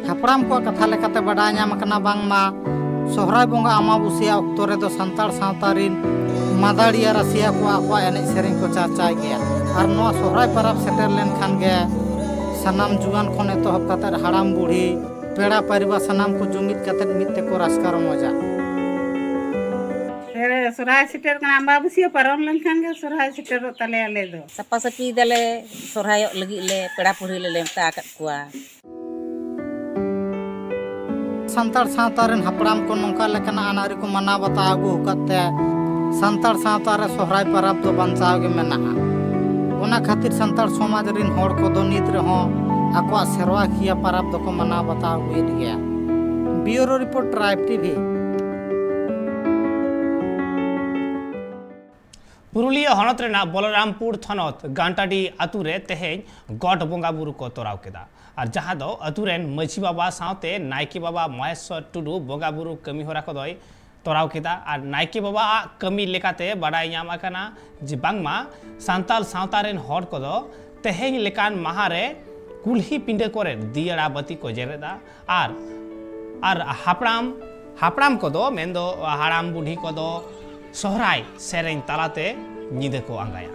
ᱦᱟᱯᱲᱟᱢ ᱠᱚᱣᱟᱜ ᱠᱟᱛᱷᱟ ᱞᱮᱠᱟᱛᱮ ᱵᱟᱰᱟᱭ ᱧᱟᱢ ᱟᱠᱟᱱᱟ, ᱵᱟᱝᱢᱟ ᱥᱚᱦᱨᱟᱭ ᱵᱚᱸᱜᱟ ᱟᱢᱟᱵᱩᱥᱤᱭᱟ ᱚᱠᱛᱚ ᱨᱮᱫᱚ ᱥᱟᱱᱛᱟᱲ ᱥᱟᱶᱛᱟ ᱨᱤᱱ ᱢᱟᱫᱟᱲᱤᱭᱟ ᱨᱟᱹᱥᱤᱭᱟ ᱠᱚ ᱟᱠᱚᱣᱟᱜ ᱮᱱᱮᱡ ᱥᱮᱨᱮᱧ ᱠᱚ ᱪᱟᱨᱪᱟᱭ ᱜᱮᱭᱟ᱾ ᱟᱨ ᱱᱚᱣᱟ ᱥᱚᱦᱨᱟᱭ ᱯᱚᱨᱚᱵᱽ ᱥᱮᱴᱮᱨ ᱞᱮᱱᱠᱷᱟᱱ ᱜᱮ ᱥᱟᱱᱟᱢ ᱡᱩᱣᱟᱹᱱ ᱠᱷᱚᱱ ᱮᱛᱚᱦᱚᱵ ᱠᱟᱛᱮ ᱦᱟᱲᱟᱢ ᱵᱩᱲᱦᱤ, ᱯᱮᱲᱟ ᱯᱟᱹᱨᱤᱵᱟᱨ ᱥᱟᱱᱟᱢ ᱠᱚ ᱡᱩᱢᱤᱫ ᱠᱟᱛᱮ ᱢᱤᱫ ᱛᱮᱠᱚ ᱨᱟᱹᱥᱠᱟᱹ ᱨᱚᱢᱚᱡᱟ᱾ ᱥᱚᱦᱨᱟᱭ ᱥᱮᱴᱮᱨ ᱠᱟᱱᱟ, ᱟᱢᱵᱟᱵᱟᱹᱥᱭᱟᱹ ᱯᱟᱨᱚᱢ ᱞᱮᱱᱠᱷᱟᱱ ᱜᱮ ᱥᱚᱦᱨᱟᱭ ᱥᱮᱴᱮᱨᱚᱜ ᱛᱟᱞᱮᱭᱟ ᱟᱞᱮ ᱫᱚ᱾ ᱥᱟᱯᱷᱟ ᱥᱟᱹᱯᱷᱤ ᱫᱟᱞᱮ, ᱥᱚᱦᱨᱟᱭᱚᱜ ᱞᱟᱹᱜᱤᱫ ᱞᱮ ᱯᱮᱲᱟ ᱯᱟᱹᱲᱦᱟᱹ ᱞᱮ ᱱᱮᱣᱛᱟ ᱟᱠᱟᱫ ᱠᱚᱣᱟ᱾ ᱥᱟᱱᱛᱟᱲ ᱥᱟᱶᱛᱟ ᱨᱮᱱ ᱦᱟᱯᱲᱟᱢ ᱠᱚ ᱱᱚᱝᱠᱟ ᱞᱮᱠᱟᱱᱟᱜ ᱟᱹᱱ ᱟᱹᱨᱤ ᱠᱚ ᱢᱟᱱᱟᱣ ᱵᱟᱛᱟᱣ ᱟᱹᱜᱩ ᱟᱠᱟᱫ ᱛᱮ ᱥᱟᱱᱛᱟᱲ ᱥᱟᱶᱛᱟ ᱨᱮ ᱥᱚᱦᱨᱟᱭ ᱯᱚᱨᱚᱵᱽ ᱫᱚ ᱵᱟᱧᱪᱟᱣ ᱜᱮ ᱢᱮᱱᱟᱜᱼᱟ᱾ ᱚᱱᱟ ᱠᱷᱟᱹᱛᱤᱨ ᱥᱟᱱᱛᱟᱲ ᱥᱚᱢᱟᱡᱽ ᱨᱮᱱ ᱦᱚᱲ ᱠᱚᱫᱚ ᱱᱤᱛ ᱨᱮᱦᱚᱸ ᱟᱠᱚᱣᱟᱜ ᱥᱮᱨᱣᱟᱠᱤᱭᱟᱹ ᱯᱚᱨᱚᱵᱽ ᱫᱚᱠᱚ ᱢᱟᱱᱟᱣ ᱵᱟᱛᱟᱣ ᱟᱹᱜᱩᱭᱮᱫ ᱜᱮᱭᱟ᱾ ᱵᱤᱭᱩᱨᱳ ᱨᱤᱯᱳᱨᱴ, ᱴᱨᱟᱭᱤᱵᱽ ᱴᱤᱵᱷᱤ᱾ ᱯᱩᱨᱩᱞᱤᱭᱟᱹ ᱦᱚᱱᱚᱛ ᱨᱮᱱᱟᱜ ᱵᱚᱞᱚᱨᱟᱢᱯᱩᱨ ᱛᱷᱚᱱᱚᱛ ᱜᱟᱱᱴᱟᱰᱤ ᱟᱛᱩ ᱨᱮ ᱛᱮᱦᱮᱧ ᱜᱚᱴ ᱵᱚᱸᱜᱟ ᱵᱩᱨᱩ ᱠᱚ ᱛᱚᱨᱟᱣ ᱠᱮᱫᱟ, ᱟᱨ ᱡᱟᱦᱟᱸ ᱫᱚ ᱟᱛᱩ ᱨᱮᱱ ᱢᱟᱹᱡᱷᱤ ᱵᱟᱵᱟ ᱥᱟᱶᱛᱮ ᱱᱟᱭᱠᱮ ᱵᱟᱵᱟ ᱢᱚᱦᱮᱥᱣᱚᱨ ᱴᱩᱰᱩ ᱵᱚᱸᱜᱟ ᱵᱩᱨᱩ ᱠᱟᱹᱢᱤ ᱦᱚᱨᱟ ᱠᱚᱫᱚᱭ ᱛᱚᱨᱟᱣ ᱠᱮᱫᱟ᱾ ᱟᱨ ᱱᱟᱭᱠᱮ ᱵᱟᱵᱟᱣᱟᱜ ᱠᱟᱹᱢᱤ ᱞᱮᱠᱟᱛᱮ ᱵᱟᱰᱟᱭ ᱧᱟᱢ ᱟᱠᱟᱱᱟ ᱡᱮ ᱵᱟᱝᱢᱟ ᱥᱟᱱᱛᱟᱲ ᱥᱟᱶᱛᱟ ᱨᱮᱱ ᱦᱚᱲ ᱠᱚᱫᱚ ᱛᱮᱦᱮᱧ ᱞᱮᱠᱟᱱ ᱢᱟᱦᱟ ᱨᱮ ᱠᱩᱞᱦᱤ ᱯᱤᱸᱰᱟᱹ ᱠᱚᱨᱮ ᱫᱤᱭᱟᱲᱟ ᱵᱟᱹᱛᱤ ᱠᱚ ᱡᱮᱨᱮᱫᱟ᱾ ᱟᱨ, ᱟᱨ ᱦᱟᱯᱲᱟᱢ, ᱦᱟᱯᱲᱟᱢ ᱠᱚᱫᱚ, ᱢᱮᱱᱫᱚ ᱦᱟᱲᱟᱢ ᱵᱩᱰᱷᱤ ᱠᱚᱫᱚ ᱥᱚᱦᱨᱟᱭ ᱥᱮᱨᱮᱧ ᱛᱟᱞᱟᱛᱮ ᱧᱤᱫᱟᱹ ᱠᱚ ᱟᱸᱜᱟᱭᱟ᱾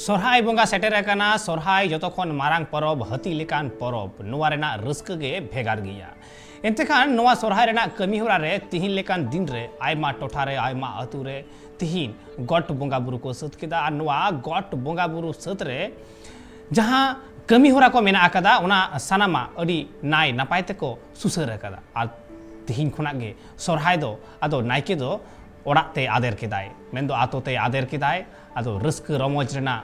ᱥᱚᱨᱦᱟᱭ ᱵᱚᱸᱜᱟ ᱥᱮᱴᱮᱨ ᱟᱠᱟᱱᱟ᱾ ᱥᱚᱨᱦᱟᱭ ᱡᱚᱛᱚ ᱠᱷᱚᱱ ᱢᱟᱨᱟᱝ ᱯᱚᱨᱚᱵᱽ, ᱦᱟᱹᱛᱤ ᱞᱮᱠᱟᱱ ᱯᱚᱨᱚᱵᱽ᱾ ᱱᱚᱣᱟ ᱨᱮᱱᱟᱜ ᱨᱟᱹᱥᱠᱟᱹ ᱜᱮ ᱵᱷᱮᱜᱟᱨ ᱜᱮᱭᱟ᱾ ᱮᱱᱛᱮ ᱠᱷᱟᱱ ᱱᱚᱣᱟ ᱥᱚᱨᱦᱟᱭ ᱨᱮᱱᱟᱜ ᱠᱟᱹᱢᱤ ᱦᱚᱨᱟ ᱨᱮ ᱛᱤᱦᱤᱧ ᱞᱮᱠᱟᱱ ᱫᱤᱱ ᱨᱮ ᱟᱭᱢᱟ ᱴᱚᱴᱷᱟ ᱨᱮ, ᱟᱭᱢᱟ ᱟᱹᱛᱩ ᱨᱮ ᱛᱤᱦᱤᱧ ᱜᱚᱴ ᱵᱚᱸᱜᱟ ᱵᱩᱨᱩ ᱠᱚ ᱥᱟᱹᱛ ᱠᱮᱫᱟ᱾ ᱟᱨ ᱱᱚᱣᱟ ᱜᱚᱴ ᱵᱚᱸᱜᱟ ᱵᱩᱨᱩ ᱥᱟᱹᱛ ᱨᱮ ᱡᱟᱦᱟᱸ ᱠᱟᱹᱢᱤ ᱦᱚᱨᱟ ᱠᱚ ᱢᱮᱱᱟᱜ ᱟᱠᱟᱫᱟ, ᱚᱱᱟ ᱥᱟᱱᱟᱢᱟᱜ ᱟᱹᱰᱤ ᱱᱟᱭ ᱱᱟᱯᱟᱭ ᱛᱮᱠᱚ ᱥᱩᱥᱟᱹᱨ ᱟᱠᱟᱫᱟ᱾ ᱟᱨ ᱛᱤᱦᱤᱧ ᱠᱷᱚᱱᱟᱜ ᱜᱮ ᱥᱚᱨᱦᱟᱭ ᱫᱚ ᱟᱫᱚ ᱱᱟᱭᱠᱮ ᱫᱚ ᱚᱲᱟᱜ ᱛᱮᱭ ᱟᱫᱮᱨ ᱠᱮᱫᱟᱭ, ᱢᱮᱱᱫᱚ ᱟᱛᱳ ᱛᱮᱭ ᱟᱫᱮᱨ ᱠᱮᱫᱟᱭ᱾ ᱟᱫᱚ ᱨᱟᱹᱥᱠᱟᱹ ᱨᱚᱢᱚᱡᱽ ᱨᱮᱱᱟᱜ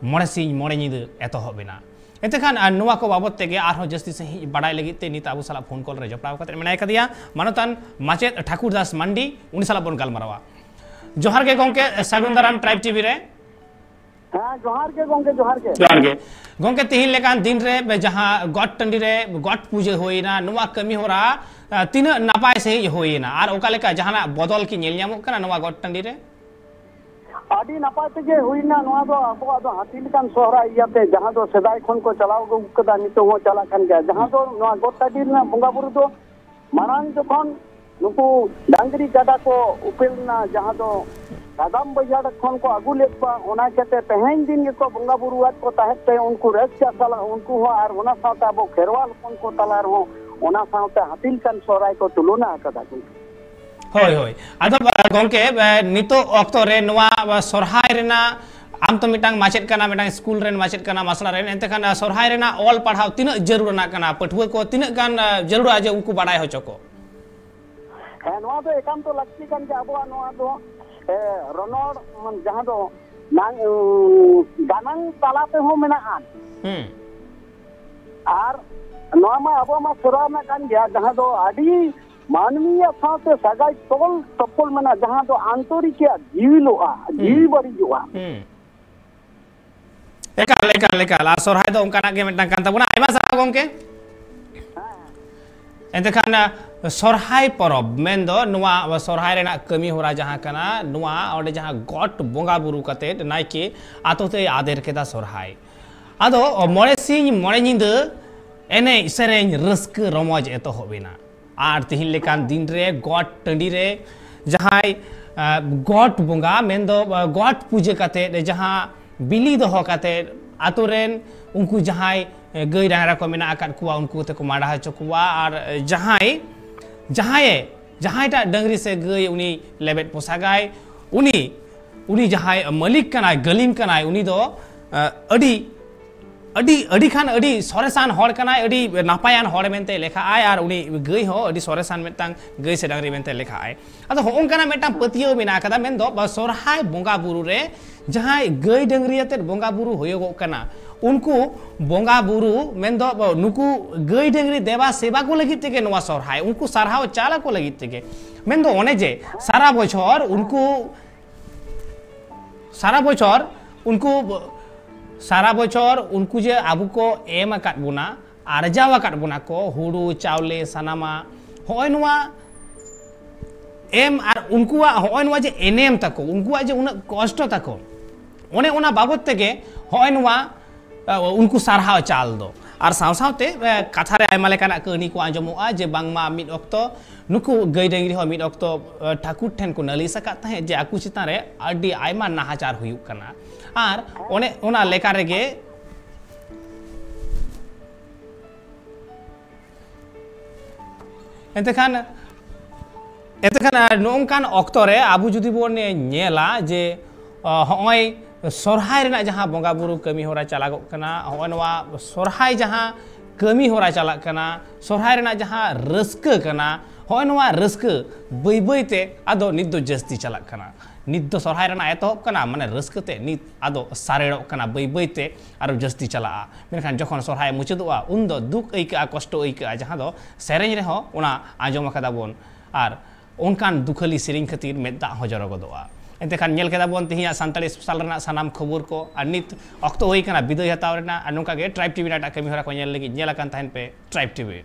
ᱢᱚᱬᱮ ᱥᱤᱧ ᱢᱚᱬᱮ ᱧᱤᱫᱟᱹ ᱮᱛᱚᱦᱚᱵ ᱮᱱᱟ᱾ ᱮᱱᱛᱮ ᱠᱷᱟᱱ, ᱟᱨ ᱱᱚᱣᱟ ᱠᱚ ᱵᱟᱵᱚᱫ ᱛᱮᱜᱮ ᱟᱨᱦᱚᱸ ᱡᱟᱹᱥᱛᱤ ᱥᱟᱺᱦᱤᱡ ᱵᱟᱰᱟᱭ ᱞᱟᱹᱜᱤᱫ ᱛᱮ ᱱᱤᱛ ᱟᱵᱚ ᱥᱟᱞᱟᱜ ᱯᱷᱳᱱ ᱠᱚᱞ ᱨᱮ ᱡᱚᱯᱲᱟᱣ ᱠᱟᱛᱮ ᱢᱮᱱᱟᱭ ᱠᱟᱫᱮᱭᱟ ᱢᱟᱱᱚᱛᱟᱱ ᱢᱟᱪᱮᱫ ᱴᱷᱟᱠᱩᱨ ᱫᱟᱥ ᱢᱟᱱᱰᱤ, ᱩᱱᱤ ᱥᱟᱞᱟᱜ ᱵᱚᱱ ᱜᱟᱞᱢᱟᱨᱟᱣᱟ᱾ ᱡᱚᱦᱟᱨ ᱜᱮ ᱜᱚᱢᱠᱮ, ᱥᱟᱹᱜᱩᱱ ᱫᱟᱨᱟᱢ ᱴᱨᱟᱭᱤᱵᱽ ᱴᱤᱵᱷᱤ ᱨᱮ᱾ ᱦᱮᱸ, ᱡᱚᱦᱟᱨ ᱜᱮ ᱜᱚᱢᱠᱮ, ᱡᱚᱦᱟᱨ ᱜᱮ᱾ ᱡᱚᱦᱟᱨ ᱜᱮ᱾ ᱜᱚᱢᱠᱮ, ᱛᱤᱦᱤᱧ ᱞᱮᱠᱟᱱ ᱫᱤᱱ ᱨᱮ ᱡᱟᱦᱟᱸ ᱜᱚᱴ ᱴᱟᱺᱰᱤ ᱨᱮ ᱜᱚᱴ ᱯᱩᱡᱟᱹ ᱦᱩᱭᱮᱱᱟ, ᱱᱚᱣᱟ ᱠᱟᱹᱢᱤ ᱦᱚᱨᱟ, ᱟ, ᱛᱤᱱᱟᱹᱜ ᱱᱟᱯᱟᱭ ᱥᱟᱺᱦᱤᱡ ᱦᱩᱭᱮᱱᱟ ᱟᱨ ᱚᱠᱟ ᱞᱮᱠᱟ ᱡᱟᱦᱟᱱᱟᱜ ᱵᱚᱫᱚᱞ ᱠᱤ ᱧᱮᱞ ᱧᱟᱢᱚᱜ ᱠᱟᱱᱟ ᱱᱚᱣᱟ ᱜᱚᱴ ᱴᱟᱺᱰᱤ ᱨᱮ? ᱟᱹᱰᱤ ᱱᱟᱯᱟᱭ ᱛᱮᱜᱮ ᱦᱩᱭᱱᱟ᱾ ᱱᱚᱣᱟ ᱫᱚ ᱟᱵᱚᱣᱟᱜ ᱫᱚ ᱦᱟᱹᱛᱤ ᱞᱮᱠᱟᱱ ᱥᱚᱦᱨᱟᱭ ᱤᱭᱟᱹᱛᱮ, ᱡᱟᱦᱟᱸ ᱫᱚ ᱥᱮᱫᱟᱭ ᱠᱷᱚᱱ ᱠᱚ ᱪᱟᱞᱟᱣ ᱟᱹᱜᱩ ᱠᱟᱫᱟ, ᱱᱤᱛᱚᱜ ᱦᱚᱸ ᱪᱟᱞᱟᱜ ᱠᱟᱱ ᱜᱮᱭᱟ᱾ ᱡᱟᱦᱟᱸ ᱫᱚ ᱱᱚᱣᱟ ᱜᱚᱴ ᱴᱟᱺᱰᱤ ᱨᱮᱱᱟᱜ ᱵᱚᱸᱜᱟ ᱵᱩᱨᱩ ᱫᱚ ᱢᱟᱲᱟᱝ ᱡᱚᱠᱷᱚᱱ ᱱᱩᱠᱩ ᱰᱟᱝᱨᱤ ᱠᱟᱰᱟ ᱠᱚ ᱩᱯᱮᱞ ᱞᱮᱱᱟ, ᱡᱟᱦᱟᱸ ᱫᱚ ᱱᱟᱜᱟᱢ ᱵᱟᱹᱭᱦᱟᱹᱲ ᱠᱷᱚᱱ ᱠᱚ ᱟᱹᱜᱩ ᱞᱮᱫ ᱠᱚᱣᱟ, ᱚᱱᱟ ᱤᱭᱠᱟᱹᱛᱮ ᱛᱮᱦᱮᱧ ᱫᱤᱱ ᱜᱮᱠᱚ ᱵᱚᱸᱜᱟ ᱵᱩᱨᱩᱣᱟᱫ ᱠᱚ ᱛᱟᱦᱮᱸᱫ ᱛᱮ ᱩᱱᱠᱩ ᱨᱟᱹᱥᱠᱟᱹ ᱥᱟᱞᱟᱜ ᱩᱱᱠᱩ ᱦᱚᱸ ᱟᱨ ᱚᱱᱟ ᱥᱟᱶᱛᱮ ᱟᱵᱚ ᱠᱷᱮᱨᱣᱟᱞ ᱦᱚᱯᱚᱱ ᱠᱚ ᱛᱟᱞᱟ ᱨᱮᱦᱚᱸ ᱚᱱᱟ ᱥᱟᱶᱛᱮ ᱦᱟᱹᱛᱤ ᱞᱮᱠᱟᱱ ᱥᱚᱦᱨᱟᱭ ᱠᱚ ᱛᱩᱞᱚᱱᱟ ᱟᱠᱟᱫᱟ ᱜᱚᱢᱠᱮ᱾ ᱦᱳᱭ, ᱦᱳᱭ᱾ ᱟᱫᱚ, ᱟ, ᱜᱚᱢᱠᱮ, ᱟ, ᱱᱤᱛᱚᱜ ᱚᱠᱛᱚ ᱨᱮ ᱱᱚᱣᱟ, ᱟ, ᱥᱚᱨᱦᱟᱭ ᱨᱮᱱᱟᱜ, ᱟᱢ ᱛᱚ ᱢᱤᱫᱴᱟᱝ ᱢᱟᱪᱮᱫ ᱠᱟᱱᱟ, ᱢᱤᱫᱴᱟᱝ ᱥᱠᱩᱞ ᱨᱮᱱ ᱢᱟᱪᱮᱫ ᱠᱟᱱᱟ, ᱟᱥᱲᱟ ᱨᱮᱱ, ᱮᱱᱛᱮ ᱠᱷᱟᱱ, ᱟ, ᱥᱚᱨᱦᱟᱭ ᱨᱮᱱᱟᱜ ᱚᱞ ᱯᱟᱲᱦᱟᱣ ᱛᱤᱱᱟᱹᱜ ᱡᱟᱹᱨᱩᱲ ᱟᱱᱟᱜ ᱠᱟᱱᱟ? ᱯᱟᱹᱴᱷᱩᱣᱟᱹ ᱠᱚ ᱛᱤᱱᱟᱹᱜ ᱜᱟᱱ, ᱟ, ᱡᱟᱹᱨᱩᱲᱟ ᱡᱮ ᱩᱱᱠᱩ ᱵᱟᱲᱟᱭ ᱦᱚᱪᱚ ᱠᱚ? ᱦᱮᱸ, ᱱᱚᱣᱟ ᱫᱚ ᱮᱠᱟᱱᱛᱚ ᱞᱟᱹᱠᱛᱤ ᱠᱟᱱ ᱜᱮᱭᱟ᱾ ᱟᱵᱚᱣᱟᱜ ᱱᱚᱣᱟ ᱫᱚ, ᱮ, ᱨᱚᱱᱚᱲ, ᱢᱟᱱᱮ, ᱡᱟᱦᱟᱸ ᱫᱚ ᱱᱟᱝ-, ᱩᱸ, ᱜᱟᱱᱟᱝ ᱛᱟᱞᱟ ᱛᱮᱦᱚᱸ ᱢᱮᱱᱟᱜᱼᱟ᱾ ᱦᱩᱸ᱾ ᱟᱨ ᱱᱚᱣᱟ ᱢᱟ ᱟᱵᱚᱣᱟᱜ ᱢᱟ ᱥᱮᱨᱣᱟ ᱨᱮᱱᱟᱜ ᱠᱟᱱ ᱜᱮᱭᱟ, ᱡᱟᱦᱟᱸ ᱫᱚ ᱟᱹᱰᱤ ᱢᱟᱹᱱᱢᱤᱭᱟᱜ ᱥᱟᱶᱛᱮ ᱥᱟᱹᱜᱟᱭ ᱛᱚᱞ ᱛᱚᱯᱚᱞ ᱢᱮᱱᱟᱜᱼᱟ, ᱡᱟᱦᱟᱸ ᱫᱚ ᱟᱱᱛᱚᱨᱤᱠ ᱨᱮᱭᱟᱜ ᱡᱤᱣᱤᱞᱚᱜᱼᱟ, ᱦᱩᱸ᱾ ᱡᱤᱣᱤ ᱵᱟᱹᱲᱤᱡᱚᱜᱼᱟ᱾ ᱦᱩᱸ᱾ ᱮᱠᱟᱞ, ᱮᱠᱟᱞ, ᱮᱠᱟᱞ᱾ ᱟᱨ ᱥᱚᱨᱦᱟᱭ ᱫᱚ ᱚᱱᱠᱟᱱᱟᱜ ᱜᱮ ᱢᱤᱫᱴᱟᱝ ᱠᱟᱱ ᱛᱟᱵᱚᱱᱟ᱾ ᱟᱭᱢᱟ ᱥᱟᱨᱦᱟᱣ ᱜᱚᱢᱠᱮ᱾ ᱮᱱᱛᱮ ᱠᱷᱟᱱ, ᱟ, ᱥᱚᱨᱦᱟᱭ ᱯᱚᱨᱚᱵᱽ, ᱢᱮᱱᱫᱚ ᱱᱚᱣᱟ ᱥᱚᱨᱦᱟᱭ ᱨᱮᱱᱟᱜ ᱠᱟᱹᱢᱤ ᱦᱚᱨᱟ ᱡᱟᱦᱟᱸ ᱠᱟᱱᱟ, ᱱᱚᱣᱟ ᱚᱸᱰᱮ ᱡᱟᱦᱟᱸ ᱜᱚᱴ ᱵᱚᱸᱜᱟ ᱵᱩᱨᱩ ᱠᱟᱛᱮᱫ ᱱᱟᱭᱠᱮ ᱟᱛᱳ ᱛᱮᱭ ᱟᱫᱮᱨ ᱠᱮᱫᱟ ᱥᱚᱨᱦᱟᱭ᱾ ᱟᱫᱚ ᱢᱚᱬᱮ ᱥᱤᱧ ᱢᱚᱬᱮ ᱧᱤᱫᱟᱹ ᱮᱱᱮᱡ ᱥᱮᱨᱮᱧ ᱨᱟᱹᱥᱠᱟᱹ ᱨᱚᱢᱚᱡᱽ ᱮᱛᱚᱦᱚᱵ ᱮᱱᱟ᱾ ᱟᱨ ᱛᱤᱦᱤᱧ ᱞᱮᱠᱟᱱ ᱫᱤᱱ ᱨᱮ ᱜᱚᱴ ᱴᱟᱺᱰᱤ ᱨᱮ ᱡᱟᱦᱟᱸᱭ, ᱟ, ᱜᱚᱴ ᱵᱚᱸᱜᱟ, ᱢᱮᱱᱫᱚ, ᱟ, ᱜᱚᱴ ᱯᱩᱡᱟᱹ ᱠᱟᱛᱮᱫ ᱡᱟᱦᱟᱸ ᱵᱤᱞᱤ ᱫᱚᱦᱚ ᱠᱟᱛᱮ ᱟᱛᱳ ᱨᱮᱱ ᱩᱱᱠᱩ ᱡᱟᱦᱟᱸᱭ ᱜᱟᱹᱭ ᱰᱟᱝᱨᱟ ᱠᱚ ᱢᱮᱱᱟᱜ ᱟᱠᱟᱫ ᱠᱚᱣᱟ, ᱩᱱᱠᱩ ᱛᱮᱠᱚ ᱢᱟᱰᱟ ᱦᱚᱪᱚ ᱠᱚᱣᱟ᱾ ᱟᱨ ᱡᱟᱦᱟᱸᱭ ᱡᱟᱦᱟᱸᱭᱮ ᱡᱟᱦᱟᱸᱭᱴᱟᱜ ᱰᱟᱹᱝᱨᱤ ᱥᱮ ᱜᱟᱹᱭ ᱩᱱᱤ ᱞᱮᱵᱮᱫ ᱯᱚᱥᱟᱜᱟᱭ, ᱩᱱᱤ ᱩᱱᱤ ᱡᱟᱦᱟᱸᱭ ᱢᱟᱹᱞᱤᱠ ᱠᱟᱱᱟᱭ, ᱜᱟᱹᱞᱤᱢ ᱠᱟᱱᱟᱭ, ᱩᱱᱤ ᱫᱚ ᱟᱹᱰᱤ ᱟᱹᱰᱤ ᱟᱹᱰᱤ ᱠᱷᱟᱱ ᱟᱹᱰᱤ ᱥᱚᱨᱮᱥᱟᱱ ᱦᱚᱲ ᱠᱟᱱᱟᱭ, ᱟᱹᱰᱤ ᱱᱟᱯᱟᱭᱟᱱ ᱦᱚᱲ ᱢᱮᱱᱛᱮ ᱞᱮᱠᱷᱟᱜᱼᱟᱭ᱾ ᱟᱨ ᱩᱱᱤ ᱜᱟᱹᱭ ᱦᱚᱸ ᱟᱹᱰᱤ ᱥᱚᱨᱮᱥᱟᱱ ᱢᱤᱫᱴᱟᱝ ᱜᱟᱹᱭ ᱥᱮ ᱰᱟᱹᱝᱨᱤ ᱢᱮᱱᱛᱮ ᱞᱮᱠᱷᱟᱜᱼᱟᱭ᱾ ᱟᱫᱚ ᱦᱚᱸᱜᱼᱚ ᱱᱚᱝᱠᱟᱱᱟᱜ ᱢᱤᱫᱴᱟᱝ ᱯᱟᱹᱛᱭᱟᱹᱣ ᱢᱮᱱᱟᱜ ᱟᱠᱟᱫᱟ᱾ ᱢᱮᱱᱫᱚ ᱥᱚᱨᱦᱟᱭ ᱵᱚᱸᱜᱟ ᱵᱩᱨᱩ ᱨᱮ ᱡᱟᱦᱟᱸᱭ ᱜᱟᱹᱭ ᱰᱟᱹᱝᱨᱤ ᱟᱛᱮᱫ ᱵᱚᱸᱜᱟ ᱵᱩᱨᱩ ᱦᱩᱭᱩᱜᱚᱜ ᱠᱟᱱᱟ, ᱩᱱᱠᱩ ᱵᱚᱸᱜᱟ ᱵᱩᱨᱩ, ᱢᱮᱱᱫᱚ ᱱᱩᱠᱩ ᱜᱟᱹᱭ ᱰᱟᱹᱝᱨᱤ ᱫᱮᱵᱟ ᱥᱮᱵᱟ ᱠᱚ ᱞᱟᱹᱜᱤᱫ ᱛᱮᱜᱮ ᱱᱚᱣᱟ ᱥᱚᱨᱦᱟᱭ, ᱩᱱᱠᱩ ᱥᱟᱨᱦᱟᱣ ᱪᱟᱞ ᱟᱠᱚ ᱞᱟᱹᱜᱤᱫ ᱛᱮᱜᱮ᱾ ᱢᱮᱱᱫᱚ ᱚᱱᱮ ᱡᱮ ᱥᱟᱨᱟ ᱵᱚᱪᱷᱚᱨ ᱩᱱᱠᱩ ᱥᱟᱨᱟ ᱵᱚᱪᱷᱚᱨ ᱩᱱᱠᱩ ᱥᱟᱨᱟ ᱵᱚᱪᱷᱚᱨ ᱩᱱᱠᱩ ᱡᱮ ᱟᱵᱚ ᱠᱚ ᱮᱢ ᱟᱠᱟᱫ ᱵᱚᱱᱟ, ᱟᱨᱡᱟᱣ ᱟᱠᱟᱫ ᱵᱚᱱᱟ ᱠᱚ, ᱦᱩᱲᱩ ᱪᱟᱣᱞᱮ ᱥᱟᱱᱟᱢᱟ, ᱦᱚᱸᱜᱼᱚᱭ ᱱᱚᱣᱟ ᱮᱢ ᱟᱨ ᱩᱱᱠᱩᱣᱟᱜ ᱦᱚᱸᱜᱼᱚᱭ ᱱᱚᱣᱟ ᱡᱮ ᱮᱱᱮᱢ ᱛᱟᱠᱚ, ᱩᱱᱠᱩᱣᱟᱜ ᱡᱮ ᱩᱱᱟᱹᱜ ᱠᱚᱥᱴᱚ ᱛᱟᱠᱚ, ᱚᱱᱮ ᱚᱱᱟ ᱵᱟᱵᱚᱛ ᱛᱮᱜᱮ ᱦᱚᱸᱜᱼᱚᱭ ᱱᱚᱣᱟ ᱩᱱᱠᱩ ᱥᱟᱨᱦᱟᱣ ᱪᱟᱞ ᱫᱚ᱾ ᱟᱨ ᱥᱟᱶ ᱥᱟᱶᱛᱮ ᱠᱟᱛᱷᱟ ᱨᱮ ᱟᱭᱢᱟ ᱞᱮᱠᱟᱱᱟᱜ ᱠᱟᱹᱦᱱᱤ ᱠᱚ ᱟᱸᱡᱚᱢᱚᱜᱼᱟ ᱡᱮ ᱵᱟᱝᱢᱟ ᱢᱤᱫ ᱚᱠᱛᱚ ᱱᱩᱠᱩ ᱜᱟᱹᱭ ᱰᱟᱹᱝᱨᱤ ᱦᱚᱸ ᱢᱤᱫ ᱚᱠᱛᱚ ᱴᱷᱟᱹᱠᱩᱨ ᱴᱷᱮᱱ ᱠᱚ ᱱᱟᱹᱞᱤᱥ ᱟᱠᱟᱫ ᱛᱟᱦᱮᱸᱫ ᱡᱮ ᱟᱠᱚ ᱪᱮᱛᱟᱱ ᱨᱮ ᱟᱹᱰᱤ ᱟᱭᱢᱟ ᱱᱟᱦᱟᱪᱟᱨ ᱦᱩᱭᱩᱜ ᱠᱟᱱᱟ᱾ ᱟᱨ ᱚᱱᱮ ᱚᱱᱟ ᱞᱮᱠᱟ ᱨᱮᱜᱮ ᱮᱱᱛᱮ ᱠᱷᱟᱱ ᱮᱱᱛᱮ ᱠᱷᱟᱱ ᱱᱚᱝᱠᱟᱱ ᱚᱠᱛᱚ ᱨᱮ ᱟᱵᱚ ᱡᱩᱫᱤ ᱵᱚᱱ ᱧᱮᱞᱟ ᱡᱮ ᱦᱚᱸᱜᱼᱚᱭ ᱥᱚᱨᱦᱟᱭ ᱨᱮᱱᱟᱜ ᱡᱟᱦᱟᱸ ᱵᱚᱸᱜᱟ ᱵᱩᱨᱩ ᱠᱟᱹᱢᱤ ᱦᱚᱨᱟ ᱪᱟᱞᱟᱜᱚᱜ ᱠᱟᱱᱟ, ᱦᱚᱸᱜᱼᱚᱭ ᱱᱚᱣᱟ ᱥᱚᱨᱦᱟᱭ ᱡᱟᱦᱟᱸ ᱠᱟᱹᱢᱤ ᱦᱚᱨᱟ ᱪᱟᱞᱟᱜ ᱠᱟᱱᱟ, ᱥᱚᱨᱦᱟᱭ ᱨᱮᱱᱟᱜ ᱡᱟᱦᱟᱸ ᱨᱟᱹᱥᱠᱟᱹ ᱠᱟᱱᱟ, ᱦᱚᱸᱜᱼᱚᱭ ᱱᱚᱣᱟ ᱨᱟᱹᱥᱠᱟᱹ ᱵᱟᱹᱭ ᱵᱟᱹᱭ ᱛᱮ ᱟᱫᱚ ᱱᱤᱛ ᱫᱚ ᱡᱟᱹᱥᱛᱤ ᱪᱟᱞᱟᱜ ᱠᱟᱱᱟ᱾ ᱱᱤᱛ ᱫᱚ ᱥᱚᱨᱦᱟᱭ ᱨᱮᱱᱟᱜ ᱮᱛᱚᱦᱚᱵ ᱠᱟᱱᱟ, ᱢᱟᱱᱮ ᱨᱟᱹᱥᱠᱟᱹ ᱛᱮ ᱱᱤᱛ ᱟᱫᱚ ᱥᱟᱨᱮᱲᱚᱜ ᱠᱟᱱᱟ, ᱵᱟᱹᱭ ᱵᱟᱹᱭ ᱛᱮ ᱟᱨᱚ ᱡᱟᱹᱥᱛᱤ ᱪᱟᱞᱟᱜᱼᱟ᱾ ᱢᱮᱱᱠᱷᱟᱱ ᱡᱚᱠᱷᱚᱱ ᱥᱚᱨᱦᱟᱭ ᱢᱩᱪᱟᱹᱫᱚᱜᱼᱟ, ᱩᱱ ᱫᱚ ᱫᱩᱠ ᱟᱹᱭᱠᱟᱹᱜᱼᱟ, ᱠᱚᱥᱴᱚ ᱟᱹᱭᱠᱟᱹᱜᱼᱟ, ᱡᱟᱦᱟᱸ ᱫᱚ ᱥᱮᱨᱮᱧ ᱨᱮᱦᱚᱸ ᱚᱱᱟ ᱟᱸᱡᱚᱢ ᱟᱠᱟᱫᱟ ᱵᱚᱱ᱾ ᱟᱨ ᱚᱱᱠᱟᱱ ᱫᱩᱠᱷᱟᱹᱞᱤ ᱥᱮᱨᱮᱧ ᱠᱷᱟᱹᱛᱤᱨ ᱢᱮᱫ ᱫᱟᱜ ᱦᱚᱸ ᱡᱚᱨᱚ ᱜᱚᱫᱚᱜᱼᱟ᱾ ᱮᱱᱛᱮ ᱠᱷᱟᱱ ᱧᱮᱞ ᱠᱮᱫᱟ ᱵᱚᱱ ᱛᱮᱦᱮᱧᱟᱜ ᱥᱟᱱᱛᱟᱲᱤ ᱥᱯᱮᱥᱟᱞ ᱨᱮᱱᱟᱜ ᱥᱟᱱᱟᱢ ᱠᱷᱚᱵᱚᱨ ᱠᱚ᱾ ᱟᱨ ᱱᱤᱛ ᱚᱠᱛᱚ ᱦᱩᱭ ᱠᱟᱱᱟ ᱵᱤᱫᱟᱹᱭ ᱦᱟᱛᱟᱣ ᱨᱮᱱᱟᱜ᱾ ᱟᱨ ᱱᱚᱝᱠᱟ ᱜᱮ ᱴᱨᱟᱭᱤᱵᱽ ᱴᱤᱵᱷᱤ ᱨᱮᱱᱟᱜ ᱮᱴᱟᱜ ᱠᱟᱹᱢᱤ ᱦᱚᱨᱟ ᱠᱚ ᱧᱮᱞ ᱞᱟᱹᱜᱤᱫ ᱧᱮᱞ ᱟᱠᱟᱱ ᱛᱟᱦᱮᱱ ᱯᱮ ᱴᱨᱟᱭᱤᱵᱽ ᱴᱤᱵᱷᱤ᱾